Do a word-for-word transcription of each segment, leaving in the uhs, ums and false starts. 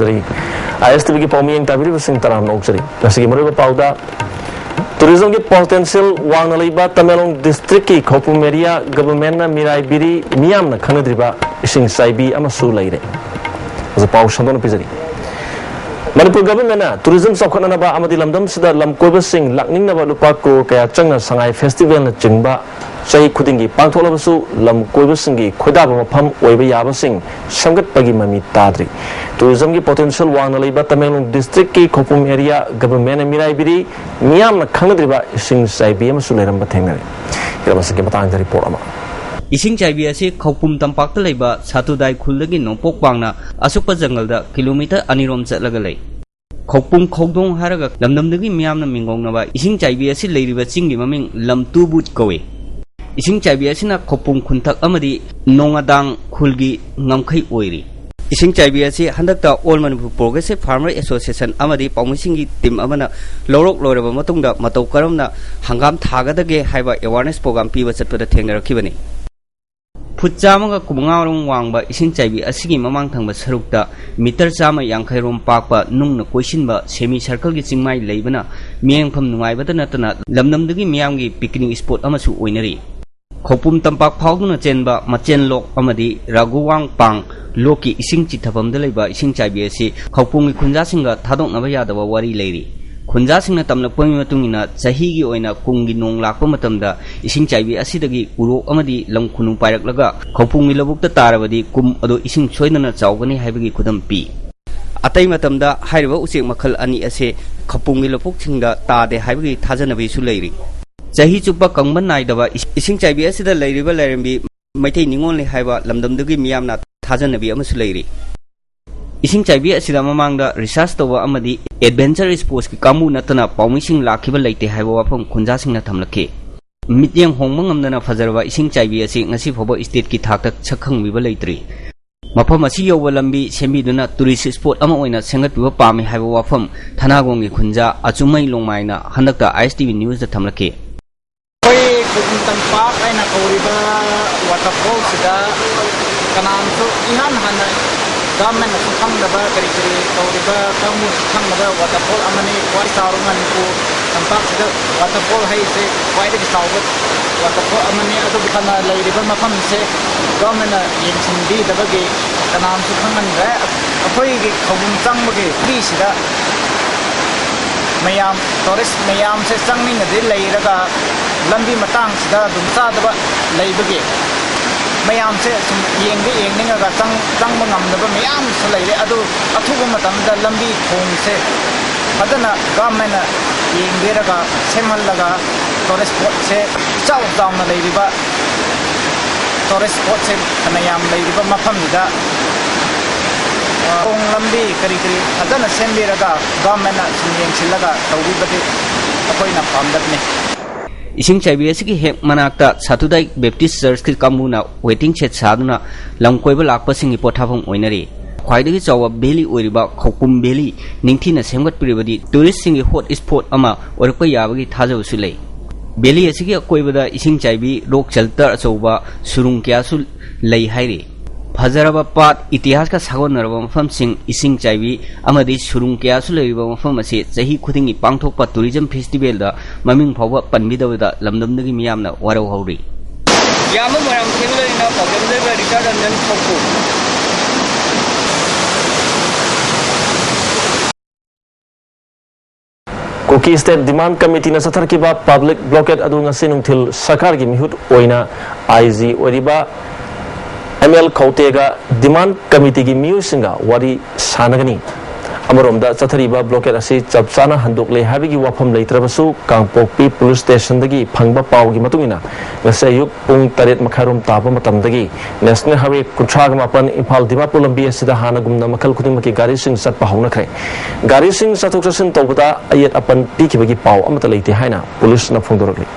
ꯖꯔꯤ꯫ ꯑꯥꯏ ꯑꯦꯁ T ꯚꯤꯒꯤ ꯄꯥꯎꯃꯤꯌꯦꯡ ꯇꯥꯕꯤꯔꯤꯕꯁꯤꯡ ꯇꯔꯥꯝꯅ ꯑꯣꯛꯆꯔꯤ꯫ ꯉꯁꯤꯒꯤ ꯃꯔꯨꯑꯣꯏꯕ ꯄꯥꯎꯗ, ꯇꯨꯔꯤꯖꯝꯒꯤ ꯄꯣꯇꯦꯟꯁꯤꯌꯦꯜ ꯋꯥꯡꯅ ꯂꯩꯕ ꯇꯃꯦꯡꯂꯣꯡ ꯗꯤꯁꯇ꯭ꯔꯤꯛꯀꯤ ꯈꯧꯄꯨꯝ ꯑꯦꯔꯤꯌꯥ ꯒꯚꯔꯟꯃꯦꯟꯠꯅ ꯃꯤꯔꯥꯏꯕꯤꯔꯤ, ꯃꯤꯌꯥꯝꯅ ꯈꯪꯅꯗ꯭ꯔꯤꯕ ꯏꯁꯤꯡ ꯆꯥꯏꯕꯤ ꯑꯃꯁꯨ ꯂꯩꯔꯦ꯫ ꯍꯧꯖꯤꯛ ꯄꯥꯎ ꯁꯟꯗꯣꯛꯅ ꯄꯤꯖꯔꯤ꯫ ꯃꯅꯤꯄꯨꯔ ꯒꯚꯔꯟꯃꯦꯟꯠꯅ ꯇꯨꯔꯤꯖꯝ ꯆꯥꯎꯈꯠꯅꯅꯕ ꯑꯃꯗꯤ ꯂꯝꯗꯝꯁꯤꯗ ꯂꯝ ꯀꯣꯏꯕꯁꯤꯡ ꯂꯥꯛꯅꯤꯡꯅꯕ ꯂꯨꯄꯥ ꯀ꯭ꯔꯣꯔ ꯀꯌꯥ ꯆꯪꯅ ꯁꯉꯥꯏ ꯐꯦꯁꯇꯤꯚꯦꯜꯅꯆꯤꯡꯕ ꯆꯍꯤ ꯈꯨꯗꯤꯡꯒꯤ ꯄꯥꯡꯊꯣꯛꯂꯕꯁꯨ, ꯂꯝ ꯀꯣꯏꯕꯁꯤꯡꯒꯤ ꯈꯣꯏꯗꯥꯕ ꯃꯐꯝ ꯑꯣꯏꯕ ꯌꯥꯕꯁꯤꯡ ꯁꯦꯝꯒꯠꯄꯒꯤ ꯃꯃꯤ ꯇꯥꯗ꯭ꯔꯤ꯫ ꯇꯨꯔꯤꯖꯝꯒꯤ ꯄꯣꯇꯦꯟꯁꯤꯌꯦꯜ ꯋꯥꯡꯅ ꯂꯩꯕ ꯇꯃꯦꯡꯂꯣꯡ ꯗꯤꯁꯇ꯭ꯔꯤꯛꯀꯤ ꯈꯧꯄꯨꯝ ꯑꯦꯔꯤꯌꯥ ꯒꯚꯔꯟꯃꯦꯟꯠꯅ ꯃꯤꯔꯥꯏꯕꯤꯔꯤ, ꯃꯤꯌꯥꯝꯅ ꯈꯪꯅꯗ꯭ꯔꯤꯕ ꯏꯁꯤꯡ ꯆꯥꯏꯕꯤ ꯑꯃꯁꯨ ꯂꯩꯔꯝꯕ ꯊꯦꯡꯅꯔꯦ꯫ ꯍꯤꯔꯝ ꯑꯁꯤꯒꯤ ꯃꯇꯥꯡꯗ ꯔꯤꯄꯣꯔꯠ ꯑꯃ꯫ ꯏꯁꯤꯡ ꯆꯥꯏꯕꯤ ꯑꯁꯤ ꯈꯧꯄꯨꯝ ꯇꯝꯄꯥꯛꯇ ꯂꯩꯕ ꯁꯥꯇꯨꯗꯥꯏ ꯈꯨꯜꯗꯒꯤ ꯅꯣꯡꯄꯣꯛ ꯋꯥꯡꯅ ꯑꯁꯨꯞꯄ ꯖꯪꯒꯜꯗ ꯀꯤꯂꯣꯃꯤꯇꯔ ꯑꯅꯤꯔꯣꯝ ꯆꯠꯂꯒ ꯂꯩ꯫ ꯈꯧꯄꯨꯝ ꯈꯧꯗꯣꯡ ꯍꯥꯏꯔꯒ ꯂꯝꯗꯝꯗꯨꯒꯤ ꯃꯤꯌꯥꯝꯅ ꯃꯤꯡꯒꯧꯅꯕ ꯏꯁꯤꯡ ꯆꯥꯏꯕꯤ ꯑꯁꯤ ꯂꯩꯔꯤꯕ ꯆꯤꯡꯒꯤ ꯃꯃꯤꯡ ꯂꯝꯇꯨꯕꯨꯠ ꯀꯧꯏ꯫ ꯏꯁꯤꯡ ꯆꯥꯏꯕꯤ ꯑꯁꯤꯅ ꯈꯧꯄꯨꯝ ꯈꯨꯟꯊꯛ ꯑꯃꯗꯤ ꯅꯣꯡꯉꯥꯗꯥꯡ ꯈꯨꯜꯒꯤ ꯉꯝꯈꯩ ꯑꯣꯏꯔꯤ꯫ ꯏꯁꯤꯡ ꯆꯥꯏꯕꯤ ꯑꯁꯤ ꯍꯟꯗꯛꯇ All Manipur Progressive Farmer Association ꯑꯃꯗꯤ ꯄꯥꯎꯃꯤꯁꯤꯡꯒꯤ ꯇꯤꯝ ꯑꯃꯅ ꯂꯧꯔꯣꯛ ꯂꯣꯏꯔꯕ ꯃꯇꯨꯡꯗ ꯃꯇꯧ ꯀꯔꯝꯅ ꯍꯪꯒꯥꯝ ꯊꯥꯒꯗꯒꯦ ꯍꯥꯏꯕ ꯑꯦꯋꯥꯔꯅꯦꯁ ꯄ꯭ꯔꯣꯒ꯭ꯔꯥꯝ ꯄꯤꯕ ꯆꯠꯄꯗ ꯊꯦꯡꯅꯔꯛꯈꯤꯕꯅꯤ꯫ ꯐꯨꯠ ꯆꯥꯝꯃꯒ ꯀꯨꯟꯃꯉꯥ ꯔꯣꯝ ꯋꯥꯡꯕ ꯏꯁꯤꯡ ꯆꯥꯏꯕꯤ ꯑꯁꯤꯒꯤ ꯃꯃꯥꯡ ꯊꯪꯕ ꯁꯔꯨꯛꯇ ꯃꯤꯇꯔ ꯆꯥꯝꯃ ꯌꯥꯡꯈꯩ ꯔꯣꯝ ꯄꯥꯛꯄ ꯅꯨꯡꯅ ꯀꯣꯏꯁꯤꯟꯕ ꯁꯦꯃꯤ ꯁꯔꯀꯜꯒꯤ ꯆꯤꯡꯃꯥꯏ ꯂꯩꯕꯅ ꯃꯤꯠꯌꯦꯡꯐꯝ ꯅꯨꯡꯉꯥꯏꯕꯇ ꯅꯠꯇꯅ ꯂꯝꯗꯝꯗꯨꯒꯤ ꯃꯤꯌꯥꯝꯒꯤ ꯄꯤꯛꯅꯤꯛ ꯁ꯭ꯄꯣꯠ ꯑꯃꯁꯨ ꯑꯣꯏꯅꯔꯤ꯫ ꯈꯧꯄꯨꯝ ꯇꯝꯄꯥꯛ ꯐꯥꯎꯗꯨꯅ ꯆꯦꯟꯕ ꯃꯆꯦꯟ ꯂꯣꯛ ꯑꯃꯗꯤ ꯔꯥꯒꯨꯋꯥꯡ ꯄꯥꯡ ꯂꯣꯛꯀꯤ ꯏꯁꯤꯡ ꯆꯤꯊꯐꯝꯗ ꯂꯩꯕ ꯏꯁꯤꯡ ꯆꯥꯏꯕꯤ ꯑꯁꯤ ꯈꯧꯄꯨꯝꯒꯤ ꯈꯨꯟꯖꯥꯁꯤꯡꯒ ꯊꯥꯗꯣꯛꯅꯕ ꯌꯥꯗꯕ ꯋꯥꯔꯤ ꯂꯩꯔꯤ꯫ ꯈꯨꯟꯖꯥꯁꯤꯡꯅ ꯇꯝꯂꯛꯄꯒꯤ ꯃꯇꯨꯡ ꯏꯟꯅ, ꯆꯍꯤꯒꯤ ꯑꯣꯏꯅ ꯀꯨꯝꯒꯤ ꯅꯣꯡ ꯂꯥꯛꯄ ꯃꯇꯝꯗ ꯏꯁꯤꯡ ꯆꯥꯏꯕꯤ ꯑꯁꯤꯗꯒꯤ ꯎꯔꯣꯛ ꯑꯃꯗꯤ ꯂꯝ ꯈꯨꯅꯨ ꯄꯥꯏꯔꯛꯂꯒ ꯈꯧꯄꯨꯝꯒꯤ ꯂꯧꯕꯨꯛꯇ ꯇꯥꯔꯕꯗꯤ ꯀꯨꯝ ꯑꯗꯨ ꯏꯁꯤꯡ ꯁꯣꯏꯗꯅ ꯆꯥꯎꯒꯅꯤ ꯍꯥꯏꯕꯒꯤ ꯈꯨꯗꯝ ꯄꯤ꯫ ꯑꯇꯩ ꯃꯇꯝꯗ ꯍꯥꯏꯔꯤꯕ ꯎꯆꯦꯛ ꯃꯈꯜ ꯑꯅꯤ ꯑꯁꯤ ꯈꯧꯄꯨꯝꯒꯤ ꯂꯧꯕꯨꯛꯁꯤꯡꯗ ꯇꯥꯗꯦ ꯍꯥꯏꯕꯒꯤ ꯊꯥꯖꯅꯕꯤꯁꯨ ꯂꯩꯔꯤ꯫ ꯆꯍꯤ ꯆꯨꯞꯄ ꯀꯪꯕ ꯅꯥꯏꯗꯕ ꯏꯁꯤꯡ ꯆꯥꯏꯕꯤ ꯑꯁꯤꯗ ꯂꯩꯔꯤꯕ ꯂꯥꯏꯔꯦꯝꯕꯤ ꯃꯩꯇꯩ ꯅꯤꯉꯣꯜꯅꯤ ꯍꯥꯏꯕ ꯂꯝꯗꯝꯗꯨꯒꯤ ꯃꯤꯌꯥꯝꯅ ꯊꯥꯖꯅꯕꯤ ꯑꯃꯁꯨ ꯂꯩꯔꯤ꯫ ꯏꯁꯤꯡ ꯆꯥꯏꯕꯤ ꯑꯁꯤꯗ ꯃꯃꯥꯡꯗ ꯔꯤꯁꯥꯔꯆ ꯇꯧꯕ ꯑꯃꯗꯤ ꯑꯦꯗꯚꯦꯟꯆꯔ ꯁ꯭ꯄꯣꯔꯠꯁꯀꯤ ꯀꯥꯡꯕꯨ ꯅꯠꯇꯅ ꯄꯥꯎꯃꯤꯁꯤꯡ ꯂꯥꯛꯈꯤꯕ ꯂꯩꯇꯦ ꯍꯥꯏꯕ ꯋꯥꯐꯝ ꯈꯨꯟꯖꯥꯁꯤꯡꯅ ꯊꯝꯂꯛꯈꯤ꯫ ꯃꯤꯠꯌꯦꯡ ꯍꯣꯡꯕ ꯉꯝꯗꯅ ꯐꯖꯔꯕ ꯏꯁꯤꯡ ꯆꯥꯏꯕꯤ ꯑꯁꯤ ꯉꯁꯤ ꯐꯥꯎꯕ ꯁ꯭ꯇꯦꯠꯀꯤ ꯊꯥꯛꯇ ꯁꯛꯈꯪꯕꯤꯕ ꯂꯩꯇ꯭ꯔꯤ꯫ ꯃꯐꯝ ꯑꯁꯤ ꯌꯧꯕ ꯂꯝꯕꯤ ꯁꯦꯝꯕꯤꯗꯨꯅ ꯇꯨꯔꯤꯁ ꯁ꯭ꯄꯣꯠ ꯑꯃ ꯑꯣꯏꯅ ꯁꯦꯝꯒꯠꯄꯤꯕ ꯄꯥꯝꯃꯤ ꯍꯥꯏꯕ ꯋꯥꯐꯝ ꯊꯅꯥꯒꯣꯡꯒꯤ ꯈꯨꯟꯖꯥ ꯑꯆꯨꯝꯃꯩ ꯂꯣꯡꯃꯥꯏꯅ ꯍꯟꯗꯛꯇ ꯑꯥꯏ ꯑꯦꯁ ꯇꯤ ꯚꯤ ꯅ꯭ꯌꯨꯁꯇ ꯊꯝꯂꯛꯈꯤ꯫ ꯑꯩꯈꯣꯏ ꯈꯨꯟ ꯇꯝꯄꯥꯛ ꯍꯥꯏꯅ ꯀꯧꯔꯤꯕ ꯋꯥꯇꯔꯐꯣꯜꯁꯤꯗ ꯀꯅꯥꯝꯁꯨ ꯏꯍꯥꯟ ꯍꯥꯟꯅ ꯒꯚꯔꯟꯃꯦꯟꯅꯁꯨ ꯈꯪꯗꯕ, ꯀꯔꯤ ꯀꯔꯤ ꯇꯧꯔꯤꯕ ꯀꯥꯡꯕꯨꯅꯁꯨ ꯈꯪꯗꯕ ꯋꯥꯇꯔꯐꯣꯜ ꯑꯃꯅꯤ꯫ ꯈ꯭ꯋꯥꯏ ꯆꯥꯎꯔ ꯃꯅꯤꯄꯨꯔ ꯇꯝꯄꯥꯛꯁꯤꯗ ꯋꯥꯇꯔꯐꯣꯜ ꯍꯥꯏꯁꯦ ꯈ꯭ꯋꯥꯏꯗꯒꯤ ꯆꯥꯎꯕ ꯋꯥꯇꯔꯐꯣꯜ ꯑꯃꯅꯤ꯫ ꯑꯗꯨꯕꯨ ꯐꯅ ꯂꯩꯔꯤꯕ ꯃꯐꯝꯁꯦ ꯒꯚꯔꯟꯃꯦꯟꯅ ꯌꯦꯡꯁꯤꯟꯕꯤꯗꯕꯒꯤ ꯀꯅꯥꯝꯁꯨ ꯈꯪꯍꯟꯗ꯭ꯔꯦ꯫ ꯑꯩꯈꯣꯏꯒꯤ ꯈꯧꯄꯨꯝ ꯆꯪꯕꯒꯤ ꯂꯝꯕꯤꯁꯤꯗ ꯃꯌꯥꯝ, ꯇꯨꯔꯤꯁ ꯃꯌꯥꯝꯁꯦ ꯆꯪꯅꯤꯡꯅꯗꯤ ꯂꯩꯔꯒ, ꯂꯝꯕꯤ ꯃꯇꯥꯡꯁꯤꯗ ꯑꯗꯨꯝ ꯆꯥꯗꯕ ꯂꯩꯕꯒꯤ ꯃꯌꯥꯝꯁꯦ ꯁꯨꯝ ꯌꯦꯡꯗꯤ ꯌꯦꯡꯅꯤꯡꯉꯒ ꯆꯪ-, ꯆꯪꯕ ꯉꯝꯗꯕ ꯃꯌꯥꯝꯁꯨ ꯂꯩꯔꯦ꯫ ꯑꯗꯨ ꯑꯊꯨꯕ ꯃꯇꯝꯗ ꯂꯝꯕꯤ ꯊꯣꯡꯁꯦ ꯐꯖꯅ ꯒꯚꯔꯟꯃꯦꯟꯅ ꯌꯦꯡꯕꯤꯔꯒ ꯁꯦꯝꯍꯜꯂꯒ ꯇꯨꯔꯤꯁ ꯁ꯭ꯄꯣꯠꯁꯦ ꯏꯆꯥꯎ ꯆꯥꯎꯅ ꯂꯩꯔꯤꯕ ꯇꯨꯔꯤꯁ ꯁ꯭ꯄꯣꯠꯁꯦ ꯐꯅꯌꯥꯝ ꯂꯩꯔꯤꯕ ꯃꯐꯝꯁꯤꯗ, ꯑ, ꯊꯣꯡ ꯂꯝꯕꯤ ꯀꯔꯤ ꯀꯔꯤ ꯐꯖꯅ ꯁꯦꯝꯕꯤꯔꯒ ꯒꯚꯔꯟꯃꯦꯟꯅ ꯁꯨꯝ ꯌꯦꯡꯁꯤꯜꯂꯒ ꯇꯧꯕꯤꯕꯗꯤ ꯑꯩꯈꯣꯏꯅ ꯄꯥꯝꯖꯕꯅꯤ꯫ ꯏꯁꯤꯡ ꯆꯥꯏꯕꯤ ꯑꯁꯤꯒꯤ ꯍꯦꯛ ꯃꯅꯥꯛꯇ ꯁꯥꯇꯨꯗꯥꯏ ꯕꯦꯞꯇꯤꯁ ꯆꯔꯆꯀꯤ ꯀꯥꯡꯕꯨꯅ ꯋꯦꯇꯤꯡ ꯁꯦꯗ ꯁꯥꯗꯨꯅ ꯂꯝ ꯀꯣꯏꯕ ꯂꯥꯛꯄꯁꯤꯡꯒꯤ ꯄꯣꯊꯥꯐꯝ ꯑꯣꯏꯅꯔꯤ꯫ ꯈ꯭ꯋꯥꯏꯗꯒꯤ ꯆꯥꯎꯕ ꯚꯦꯂꯤ ꯑꯣꯏꯔꯤꯕ ꯈꯧꯄꯨꯝ ꯚꯦꯂꯤ ꯅꯤꯡꯊꯤꯅ ꯁꯦꯝꯒꯠꯄꯤꯔꯕꯗꯤ ꯇꯨꯔꯤꯁꯁꯤꯡꯒꯤ ꯍꯣꯠ ꯁ꯭ꯄꯣꯠ ꯑꯃ ꯑꯣꯏꯔꯛꯄ ꯌꯥꯕꯒꯤ ꯊꯥꯖꯕꯁꯨ ꯂꯩ꯫ ꯚꯦꯂꯤ ꯑꯁꯤꯒꯤ ꯑꯀꯣꯏꯕꯗ ꯏꯁꯤꯡ ꯆꯥꯏꯕꯤ, ꯔꯣꯛ ꯁꯦꯜꯇꯔ ꯑꯆꯧꯕ ꯁꯨꯔꯨꯡ ꯀꯌꯥꯁꯨ ꯂꯩ ꯍꯥꯏꯔꯤ꯫ ꯐꯖꯔꯕ ꯄꯥꯠ, ꯏꯇꯤꯍꯥꯁꯀ ꯁꯥꯒꯣꯟꯅꯔꯕ ꯃꯐꯝꯁꯤꯡ, ꯏꯁꯤꯡ ꯆꯥꯏꯕꯤ ꯑꯃꯗꯤ ꯁꯨꯔꯨꯡ ꯀꯌꯥꯁꯨ ꯂꯩꯔꯤꯕ ꯃꯐꯝ ꯑꯁꯤ ꯆꯍꯤ ꯈꯨꯗꯤꯡꯒꯤ ꯄꯥꯡꯊꯣꯛꯄ ꯇꯨꯔꯤꯖꯝ ꯐꯦꯁꯇꯤꯚꯦꯜꯗ ꯃꯃꯤꯡ ꯐꯥꯎꯕ ꯄꯟꯕꯤꯗꯕꯗ ꯂꯝꯗꯝꯗꯨꯒꯤ ꯃꯤꯌꯥꯝꯅ ꯋꯥꯔꯧꯍꯧꯔꯤ꯫ ꯌꯥꯝꯕ ꯃꯣꯏꯔꯥꯡꯊꯦꯝ ꯂꯩꯅ ꯄꯥꯎꯗꯝꯖꯕ ꯔꯤꯆꯥꯔꯗ ꯔꯟꯖꯟ ꯈꯧꯄꯨ꯫ ꯀꯨꯀꯤ ꯁ꯭ꯇꯦꯠ ꯗꯤꯃꯥꯟ ꯀꯃꯤꯇꯤꯅ ꯆꯠꯊꯔꯛꯈꯤꯕ ꯄꯕ꯭ꯂꯤꯛ ꯕ꯭ꯂꯣꯀꯦꯠ ꯑꯗꯨ ꯉꯁꯤ ꯅꯨꯡꯊꯤꯜ ꯁꯔꯀꯥꯔꯒꯤ ꯃꯤꯍꯨꯠ ꯑꯣꯏꯅ ꯑꯥꯏ ꯖꯤ ꯑꯣꯏꯔꯤꯕ ꯑꯦꯝ ꯑꯦꯜ ꯈꯧꯇꯦꯒ ꯗꯤꯃꯥꯟ ꯀꯃꯤꯇꯤꯒꯤ ꯃꯤꯑꯣꯏꯁꯤꯡꯒ ꯋꯥꯔꯤ ꯁꯥꯟꯅꯒꯅꯤ꯫ ꯑꯃꯔꯣꯝꯗ ꯆꯠꯊꯔꯤꯕ ꯕ꯭ꯂꯣꯀꯦꯠ ꯑꯁꯤ ꯆꯞ ꯆꯥꯅ ꯍꯟꯗꯣꯛꯂꯦ ꯍꯥꯏꯕꯒꯤ ꯋꯥꯐꯝ ꯂꯩꯇ꯭ꯔꯕꯁꯨ, ꯀꯥꯡꯄꯣꯛꯄꯤ ꯄꯨꯂꯤꯁ ꯁ꯭ꯇꯦꯁꯟꯗꯒꯤ ꯐꯪꯕ ꯄꯥꯎꯒꯤ ꯃꯇꯨꯡ ꯏꯟꯅ, ꯉꯁꯤ ꯑꯌꯨꯛ ꯄꯨꯡ ꯇꯔꯦꯠ ꯃꯈꯥꯏꯔꯣꯝ ꯇꯥꯕ ꯃꯇꯝꯗꯒꯤ ꯅꯦꯁꯅꯦꯜ ꯍꯥꯏꯋꯦ ꯀꯨꯟꯊ꯭ꯔꯥꯒ ꯃꯥꯄꯟ ꯏꯝꯐꯥꯜ ꯗꯤꯃꯥꯄꯨꯔ ꯂꯝꯕꯤ ꯑꯁꯤꯗ ꯍꯥꯟꯅꯒꯨꯝꯅ ꯃꯈꯜ ꯈꯨꯗꯤꯡꯃꯛꯀꯤ ꯒꯥꯔꯤꯁꯤꯡ ꯆꯠꯄ ꯍꯧꯅꯈ꯭ꯔꯦ꯫ ꯒꯥꯔꯤꯁꯤꯡ ꯆꯠꯊꯣꯛ ꯆꯠꯁꯤꯟ ꯇꯧꯕꯗ ꯑꯌꯦꯠ ꯑꯄꯟ ꯄꯤꯈꯤꯕꯒꯤ ꯄꯥꯎ ꯑꯃꯠꯇ ꯂꯩꯇꯦ ꯍꯥꯏꯅ ꯄꯨꯂꯤꯁꯅ ꯐꯣꯡꯗꯣꯔꯛꯂꯤ꯫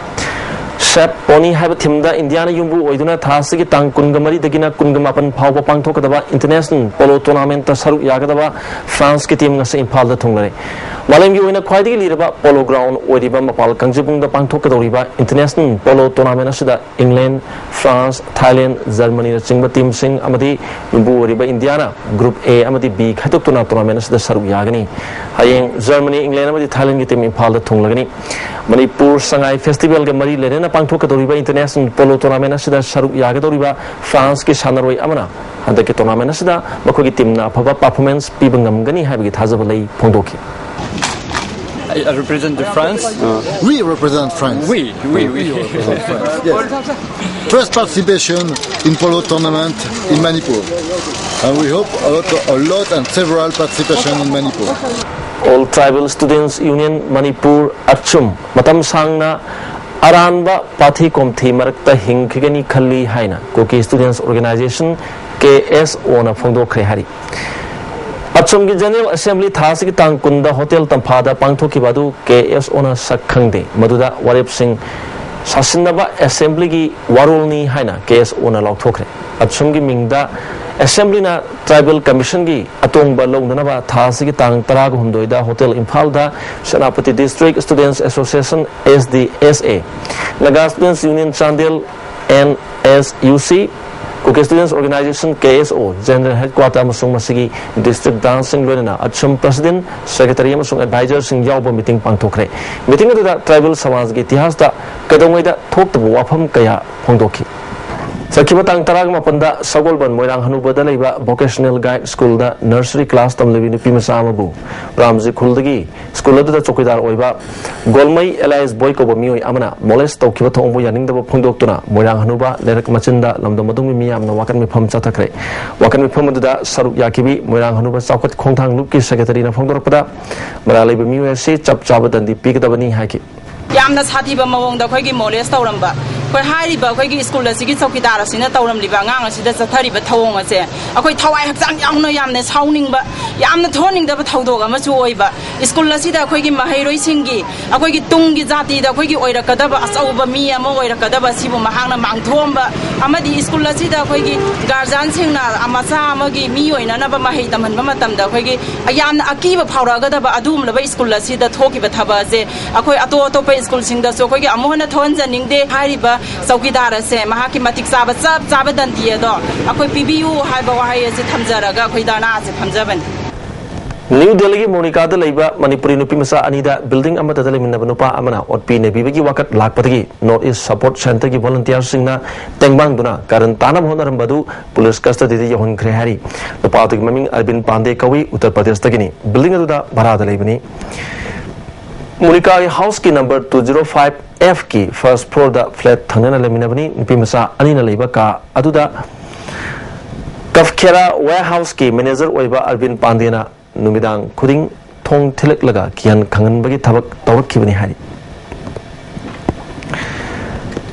ꯁꯦꯞ ꯄꯣꯅꯤ ꯍꯥꯏꯕ ꯊꯤꯝꯗ ꯏꯟꯗꯤꯌꯥꯅ ꯌꯨꯝꯕꯨ ꯑꯣꯏꯗꯨꯅ ꯊꯥ ꯑꯁꯤꯒꯤ ꯇꯥꯡ ꯀꯨꯟꯒ ꯃꯔꯤꯗꯒꯤꯅ ꯀꯨꯟꯒ ꯃꯥꯄꯟ ꯐꯥꯎꯕ ꯄꯥꯡꯊꯣꯛꯀꯗꯕ ꯏꯟꯇꯔꯅꯦꯁꯅꯦꯜ ꯄꯣꯂꯣ ꯇꯣꯔꯅꯥꯃꯦꯟꯠꯇ ꯁꯔꯨꯛ ꯌꯥꯒꯗꯕ ꯐ꯭ꯔꯥꯟꯁꯀꯤ ꯇꯤꯝ ꯉꯁꯤ ꯏꯝꯐꯥꯜꯗ ꯊꯨꯡꯂꯔꯦ꯫ ꯃꯥꯂꯦꯝꯒꯤ ꯑꯣꯏꯅ ꯈ꯭ꯋꯥꯏꯗꯒꯤ ꯂꯤꯔꯕ ꯄꯣꯂꯣ ꯒ꯭ꯔꯥꯎꯟ ꯑꯣꯏꯔꯤꯕ ꯃꯄꯥꯜ ꯀꯥꯡꯖꯩꯕꯨꯡꯗ ꯄꯥꯡꯊꯣꯛꯀꯗꯧꯔꯤꯕ ꯏꯟꯇꯔꯅꯦꯁꯅꯦꯜ ꯄꯣꯂꯣ ꯇꯣꯔꯅꯥꯃꯦꯟ ꯑꯁꯤꯗ ꯏꯪꯂꯦꯟ, ꯐ꯭ꯔꯥꯟꯁ, ꯊꯥꯏꯂꯦꯟ, ꯖꯔꯃꯅꯤꯅꯆꯤꯡꯕ ꯇꯤꯝꯁꯤꯡ ꯑꯃꯗꯤ ꯌꯨꯝꯕꯨ ꯑꯣꯏꯔꯤꯕ ꯏꯟꯗꯤꯌꯥꯅ ꯒ꯭ꯔꯨꯞ ꯑꯦ ꯑꯃꯗꯤ ꯕꯤ ꯈꯥꯏꯗꯣꯛꯇꯨꯅ ꯇꯣꯔꯅꯥꯃꯦꯟ ꯑꯁꯤꯗ ꯁꯔꯨꯛ ꯌꯥꯒꯅꯤ꯫ ꯍꯌꯦꯡ ꯖꯔꯃꯅꯤ, ꯏꯪꯂꯦꯟ ꯑꯃꯗꯤ ꯊꯥꯏꯂꯦꯟꯒꯤ ꯇꯤꯝ ꯏꯝꯐꯥꯜꯗ ꯊꯨꯡꯂꯒꯅꯤ꯫ ꯃꯅꯤꯄꯨꯔ ꯁꯉꯥꯏ ꯐꯦꯁꯇꯤꯚꯦꯜꯒ ꯃꯔꯤ ꯂꯩꯅꯅ ꯄꯥꯡꯊꯣꯛꯀꯗꯧꯔꯤꯕ ꯏꯟꯇꯔꯅꯦꯁꯅꯦꯜ ꯄꯣꯂꯣ ꯇꯣꯔꯅꯥꯃꯦꯟ ꯑꯁꯤꯗ ꯁꯔꯨꯛ ꯌꯥꯒꯗꯧꯔꯤꯕ ꯐ꯭ꯔꯥꯟꯁꯀꯤ ꯁꯥꯟꯅꯔꯣꯏ ꯑꯃꯅ ꯍꯟꯗꯛꯀꯤ ꯇꯣꯔꯅꯥꯃꯦꯟ ꯑꯁꯤꯗ ꯃꯈꯣꯏꯒꯤ ꯇꯤꯝꯅ ꯑꯐꯕ ꯄꯔꯐꯣꯔꯃꯦꯟꯁ ꯄꯤꯕ ꯉꯝꯒꯅꯤ ꯍꯥꯏꯕꯒꯤ ꯊꯥꯖꯕ ꯂꯩ ꯐꯣꯡꯗꯣꯛꯈꯤ꯫ I, I represent the France. We represent France. We, we, we. Yes. First participation in polo tournament in Manipur. And we hope a lot, a lot and several participation in Manipur. All Tribal Students Union Manipur, ꯑꯠꯁꯨꯝ, ꯃꯇꯝ ꯁꯥꯡꯅ ꯑꯔꯥꯟꯕ ꯄꯥꯊꯤ ꯀꯣꯝꯊꯤ ꯃꯔꯛꯇ ꯍꯤꯡꯈꯤꯒꯅꯤ ꯈꯜꯂꯤ ꯍꯥꯏꯅ Kuki Students Organization, ꯀꯦ ꯑꯦꯁ ꯑꯣꯅ ꯐꯣꯡꯗꯣꯛꯈ꯭ꯔꯦ ꯍꯥꯏꯔꯤ꯫ ꯑꯠꯁꯨꯝꯒꯤ general assembly ꯊꯥꯁꯤꯒꯤ ꯇꯥꯡ ꯀꯨꯟꯗ hotel ꯇꯝꯐꯥꯗ ꯄꯥꯡꯊꯣꯛꯈꯤꯕ ꯑꯗꯨ ꯀꯦ ꯑꯦꯁ ꯑꯣꯅ ꯁꯛ ꯈꯪꯗꯦ꯫ ꯃꯗꯨꯗ ꯋꯥꯔꯦꯞꯁꯤꯡ ꯁꯥꯁꯤꯟꯅꯕ ꯑꯦꯁꯦꯝꯕ꯭ꯂꯤꯒꯤ ꯋꯥꯔꯣꯜꯅꯤ ꯍꯥꯏꯅ ꯀꯦ ꯑꯦꯁ ꯑꯣꯅ ꯂꯥꯎꯊꯣꯛꯈ꯭ꯔꯦ꯫ ꯑꯠꯁꯨꯝꯒꯤ ꯃꯤꯡꯗ ꯑꯦꯁꯦꯝꯕ꯭ꯂꯤꯅ ꯇ꯭ꯔꯥꯏꯕꯦꯜ ꯀꯃꯤꯁꯟꯒꯤ ꯑꯇꯣꯡꯕ ꯂꯧꯅꯅꯕ ꯊꯥ ꯑꯁꯤꯒꯤ ꯇꯥꯡ ꯇꯔꯥꯒ ꯍꯨꯝꯗꯣꯏꯗ ꯍꯣꯇꯦꯜ ꯏꯝꯐꯥꯜꯗ Senapati district students association, S D S A, Naga students union Chandel, N S U C, Kuki ꯁ꯭ꯇꯨꯗꯦꯟꯠꯁ organisation, ꯀꯦ ꯑꯦꯁ ꯑꯣ, ꯖꯦꯅꯔꯦꯜ ꯍꯦꯗꯀ꯭ꯋꯥꯇꯔ ꯑꯃꯁꯨꯡ ꯃꯁꯤꯒꯤ ꯗꯤꯁꯇ꯭ꯔꯤꯛ ꯕ꯭ꯔꯥꯟꯆꯁꯤꯡ, ꯂꯣꯏꯅꯅ ꯑꯠꯁꯨꯝ ꯄ꯭ꯔꯁꯤꯗꯦꯟꯠ, ꯁꯦꯀ꯭ꯔꯦꯇꯔꯤ ꯑꯃꯁꯨꯡ ꯑꯦꯗꯚꯥꯏꯖꯔꯁꯤꯡ ꯌꯥꯎꯕ ꯃꯤꯇꯤꯡ ꯄꯥꯡꯊꯣꯛꯈ꯭ꯔꯦ꯫ ꯃꯤꯇꯤꯡ ꯑꯗꯨꯗ ꯇ꯭ꯔꯥꯏꯕꯦꯜ ꯁꯃꯥꯖꯒꯤ ꯏꯇꯤꯍꯥꯁꯇ ꯀꯩꯗꯧꯉꯩꯗ ꯊꯣꯛꯇꯕ ꯋꯥꯐꯝ ꯀꯌꯥ ꯐꯣꯡꯗꯣꯛꯈꯤ꯫ ꯆꯠꯈꯤꯕ ꯇꯥꯡ ꯇꯔꯥꯒ ꯃꯥꯄꯟꯗ ꯁꯒꯣꯜꯕꯟ ꯃꯣꯏꯔꯥꯡ ꯍꯅꯨꯕꯗ ꯂꯩꯕ ꯚꯣꯀꯦꯁꯅꯦꯜ ꯒꯥꯏꯗ ꯁ꯭ꯀꯨꯜꯗ ꯅꯔꯁꯔꯤ ꯀ꯭ꯂꯥꯁ ꯇꯝꯂꯤꯕꯤ ꯅꯨꯄꯤ ꯃꯆꯥ ꯑꯃꯕꯨ ꯔꯥꯝꯖꯤ ꯈꯨꯜꯗꯒꯤ ꯁ꯭ꯀꯨꯜ ꯑꯗꯨꯗ ꯆꯧꯀꯤꯗꯥꯔ ꯑꯣꯏꯕ ꯒꯣꯜꯃꯩ ꯑꯦꯂꯥꯏꯁ ꯕꯣꯏ ꯀꯧꯕ ꯃꯤꯑꯣꯏ ꯑꯃꯅ ꯃꯣꯂꯦꯁ ꯇꯧꯈꯤꯕ ꯊꯧꯑꯣꯡꯕꯨ ꯌꯥꯅꯤꯡꯗꯕ ꯐꯣꯡꯗꯣꯛꯇꯨꯅ ꯃꯣꯏꯔꯥꯡ ꯍꯅꯨꯕ ꯂꯩꯔꯛ ꯃꯆꯤꯟꯗ ꯂꯝꯗꯝ ꯑꯗꯨꯒꯤ ꯃꯤꯌꯥꯝꯅ ꯋꯥꯀꯠ ꯃꯤꯐꯝ ꯆꯠꯊꯈ꯭ꯔꯦ꯫ ꯋꯥꯀꯠ ꯃꯤꯐꯝ ꯑꯗꯨꯗ ꯁꯔꯨꯛ ꯌꯥꯈꯤꯕꯤ ꯃꯣꯏꯔꯥꯡ ꯍꯅꯨꯕ ꯆꯥꯎꯈꯠ ꯈꯣꯡꯊꯥꯡ ꯂꯨꯞꯀꯤ ꯁꯦꯀ꯭ꯔꯦꯇꯔꯤꯅ ꯐꯣꯡꯗꯣꯔꯛꯄꯗ, ꯃꯔꯥꯜ ꯂꯩꯕ ꯃꯤꯑꯣꯏ ꯑꯁꯤ ꯆꯞ ꯆꯥꯕ ꯗꯟꯗꯤ ꯄꯤꯒꯗꯕꯅꯤ ꯍꯥꯏꯈꯤ꯫ ꯌꯥꯝꯅ ꯁꯥꯊꯤꯕ ꯃꯑꯣꯡꯗ ꯑꯩꯈꯣꯏꯒꯤ ꯃꯣꯂꯦꯁ ꯇꯧꯔꯝꯕ, ꯑꯩꯈꯣꯏ ꯍꯥꯏꯔꯤꯕ ꯑꯩꯈꯣꯏꯒꯤ ꯁ꯭ꯀꯨꯜ ꯑꯁꯤꯒꯤ ꯆꯧꯀꯤꯗꯥꯔ ꯑꯁꯤꯅ ꯇꯧꯔꯝꯂꯤꯕ ꯑꯉꯥꯡ ꯑꯁꯤꯗ ꯆꯠꯊꯔꯤꯕ ꯊꯧꯑꯣꯡ ꯑꯁꯦ ꯑꯩꯈꯣꯏ ꯊꯋꯥꯏ ꯍꯛꯆꯥꯡ ꯌꯥꯎꯅ ꯌꯥꯝꯅ ꯁꯥꯎꯅꯤꯡꯕ, ꯌꯥꯝꯅ ꯊꯣꯛꯍꯟꯅꯤꯡꯗꯕ ꯊꯧꯗꯣꯛ ꯑꯃꯁꯨ ꯑꯣꯏꯕ꯫ ꯁ꯭ꯀꯨꯜ ꯑꯁꯤꯗ ꯑꯩꯈꯣꯏꯒꯤ ꯃꯍꯩꯔꯣꯏꯁꯤꯡꯒꯤ, ꯑꯩꯈꯣꯏꯒꯤ ꯇꯨꯡꯒꯤ ꯖꯥꯇꯤꯗ ꯑꯩꯈꯣꯏꯒꯤ ꯑꯣꯏꯔꯛꯀꯗꯕ ꯑꯆꯧꯕ ꯃꯤ ꯑꯃ ꯑꯣꯏꯔꯛꯀꯗꯕ ꯑꯁꯤꯕꯨ ꯃꯍꯥꯛꯅ ꯃꯥꯡꯊꯣꯛꯑꯝꯕ, ꯑꯃꯗꯤ ꯁ꯭ꯀꯨꯜ ꯑꯁꯤꯗ ꯑꯩꯈꯣꯏꯒꯤ ꯒꯥꯔꯖꯤꯌꯥꯟꯁꯤꯡꯅ ꯃꯆꯥ ꯑꯃꯒꯤ ꯃꯤ ꯑꯣꯏꯅꯅꯕ ꯃꯍꯩ ꯇꯝꯍꯟꯕ ꯃꯇꯝꯗ ꯑꯩꯈꯣꯏꯒꯤ ꯌꯥꯝꯅ ꯑꯀꯤꯕ ꯐꯥꯎꯔꯛꯀꯗꯕ ꯑꯗꯨꯒꯨꯝꯂꯕ ꯁ꯭ꯀꯨꯜ ꯑꯁꯤꯗ ꯊꯣꯛꯈꯤꯕ ꯊꯕꯛ ꯑꯁꯦ ꯑꯩꯈꯣꯏ ꯑꯇꯣꯞ ꯑꯇꯣꯞꯄ ꯁ꯭ꯀꯨꯜꯁꯤꯡꯗꯁꯨ ꯑꯩꯈꯣꯏꯒꯤ ꯑꯃꯨꯛ ꯍꯟꯅ ꯊꯣꯛꯍꯟꯖꯅꯤꯡꯗꯦ꯫ ꯍꯥꯏꯔꯤꯕ ꯆꯧꯀꯤꯗꯥꯔ ꯑꯁꯦ ꯃꯍꯥꯛꯀꯤ ꯃꯇꯤꯛ ꯆꯥꯕ, ꯆꯞ ꯆꯥꯕ ꯗꯟꯗꯤ ꯑꯗꯣ ꯑꯩꯈꯣꯏ ꯄꯤꯕꯤꯌꯨ ꯍꯥꯏꯕ ꯋꯥꯍꯩ ꯑꯁꯤ ꯊꯝꯖꯔꯒ ꯑꯩꯈꯣꯏ ꯙꯔꯅꯥ ꯑꯁꯦ ꯐꯝꯖꯕꯅꯤ꯫ ꯅ꯭ꯌꯨ ꯗꯦꯜꯂꯤꯒꯤ ꯃꯣꯅꯤꯀꯥꯗ ꯂꯩꯕ ꯃꯅꯤꯄꯨꯔꯤ ꯅꯨꯄꯤ ꯃꯆꯥ ꯑꯅꯤꯗ ꯕꯤꯜꯗꯤꯡ ꯑꯃꯠꯇꯗ ꯂꯩꯃꯤꯟꯅꯕ ꯅꯨꯄꯥ ꯑꯃꯅ ꯑꯣꯠꯄꯤ ꯅꯩꯕꯤꯕꯒꯤ ꯋꯥꯀꯠ ꯂꯥꯛꯄꯗꯒꯤ ꯅꯣꯔꯠ ꯏꯁ ꯁꯄꯣꯔꯠ ꯁꯦꯟꯇꯔꯒꯤ ꯚꯣꯂꯨꯟꯇꯤꯌꯔꯁꯤꯡꯅ ꯇꯦꯡꯕꯥꯡꯗꯨꯅ ꯀꯥꯔꯟ ꯇꯥꯅꯕ ꯍꯣꯠꯅꯔꯝꯕ ꯑꯗꯨ ꯄꯨꯂꯤꯁ ꯀꯁꯇꯗꯤꯗ ꯌꯧꯍꯟꯈ꯭ꯔꯦ ꯍꯥꯏꯔꯤ꯫ ꯅꯨꯄꯥ ꯑꯗꯨꯒꯤ ꯃꯃꯤꯡ ꯑꯔꯕꯤꯟ ꯄꯥꯟꯗꯦ ꯀꯧꯏ, ꯎꯠꯇꯔ ꯄ꯭ꯔꯗꯦꯁꯇꯒꯤꯅꯤ꯫ ꯕꯤꯜꯗꯤꯡ ꯑꯗꯨꯗ ꯚꯔꯥꯗ ꯂꯩꯕꯅꯤ꯫ ꯃꯣꯅꯤꯀꯥꯒꯤ ꯍꯥꯎꯁꯀꯤ number two zero five F ꯀꯤ ꯐꯥꯔꯁ ꯐ꯭ꯂꯣꯔꯗ ꯐ꯭ꯂꯦꯠ ꯊꯪꯅꯅ ꯂꯩꯃꯤꯟꯅꯕꯅꯤ꯫ ꯅꯨꯄꯤ ꯃꯆꯥ ꯑꯅꯤꯅ ꯂꯩꯕ ꯀꯥ ꯑꯗꯨꯗ ꯀꯐꯈꯦꯔꯥ ꯋꯦꯌꯔꯍꯥꯎꯁꯀꯤ ꯃꯦꯅꯦꯖꯔ ꯑꯣꯏꯕ ꯑꯔꯕꯤꯟ ꯄꯥꯟꯗꯦꯅ ꯅꯨꯃꯤꯗꯥꯡ ꯈꯨꯗꯤꯡ ꯊꯣꯡ ꯊꯤꯜꯂꯛꯂꯒ ꯀꯤꯍꯟ ꯈꯪꯍꯟꯕꯒꯤ ꯊꯕꯛ ꯇꯧꯔꯛꯈꯤꯕꯅꯤ ꯍꯥꯏꯔꯤ꯫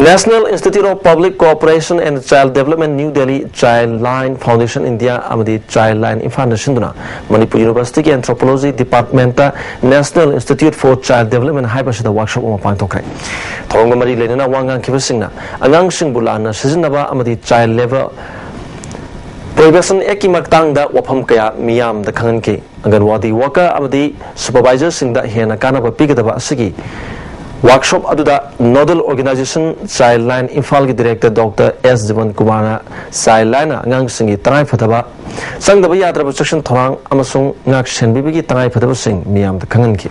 National Institute of Public Cooperation and Child Development, New Delhi, Child Line Foundation India ꯑꯃꯗꯤ Child Line ꯏꯝꯐꯥꯜꯅ ꯁꯤꯟꯗꯨꯅ ꯃꯅꯤꯄꯨꯔ ꯌꯨꯅꯤꯚꯔꯁꯤꯇꯤꯒꯤ Anthropology Departmentꯇ National Institute for Child Development ꯍꯥꯏꯕꯁꯤꯗ ꯋꯥꯔꯛꯁꯣꯞ ꯑꯃ ꯄꯥꯡꯊꯣꯛꯈ꯭ꯔꯦ꯫ ꯊꯧꯔꯝꯒ ꯃꯔꯤ ꯂꯩꯅꯅ ꯋꯥ ꯉꯥꯡꯈꯤꯕꯁꯤꯡꯅ ꯑꯉꯥꯡꯁꯤꯡꯕꯨ ꯂꯥꯟꯅ ꯁꯤꯖꯤꯟꯅꯕ ꯑꯃꯗꯤ Child Labour Prohibition Actꯀꯤ ꯃꯇꯥꯡꯗ ꯋꯥꯐꯝ ꯀꯌꯥ ꯃꯤꯌꯥꯝꯗ ꯈꯪꯍꯟꯈꯤ꯫ ꯑꯪꯒꯟꯋꯥꯗꯤ ꯋꯥꯀꯔ ꯑꯃꯗꯤ ꯁꯨꯄꯔꯚꯥꯏꯖꯔꯁꯤꯡꯗ ꯍꯦꯟꯅ ꯀꯥꯟꯅꯕ ꯄꯤꯒꯗꯕ ꯑꯁꯤꯒꯤ ꯋꯥꯔꯛꯁꯣꯞ ꯑꯗꯨꯗ ꯅꯣꯗꯜ ꯑꯣꯔꯒꯅꯥꯏꯖꯦꯁꯟ ꯆꯥꯏꯜ ꯂꯥꯏꯟ ꯏꯝꯐꯥꯜꯒꯤ ꯗꯤꯔꯦꯛꯇꯔ ꯗꯣꯛꯇꯔ ꯑꯦꯁ ꯖꯤꯕꯟ ꯀꯨꯃꯥꯔꯅ ꯆꯥꯏꯜ ꯂꯥꯏꯟꯅ ꯑꯉꯥꯡꯁꯤꯡꯒꯤ ꯇꯉꯥꯏꯐꯗꯕ ꯆꯪꯗꯕ ꯌꯥꯗ꯭ꯔꯕ ꯆꯦꯛꯁꯤꯟ ꯊꯧꯔꯥꯡ ꯑꯃꯁꯨꯡ ꯉꯥꯛ ꯁꯦꯟꯕꯤꯕꯒꯤ ꯇꯉꯥꯏꯐꯗꯕꯁꯤꯡ ꯃꯤꯌꯥꯝꯗ ꯈꯪꯍꯟꯈꯤ꯫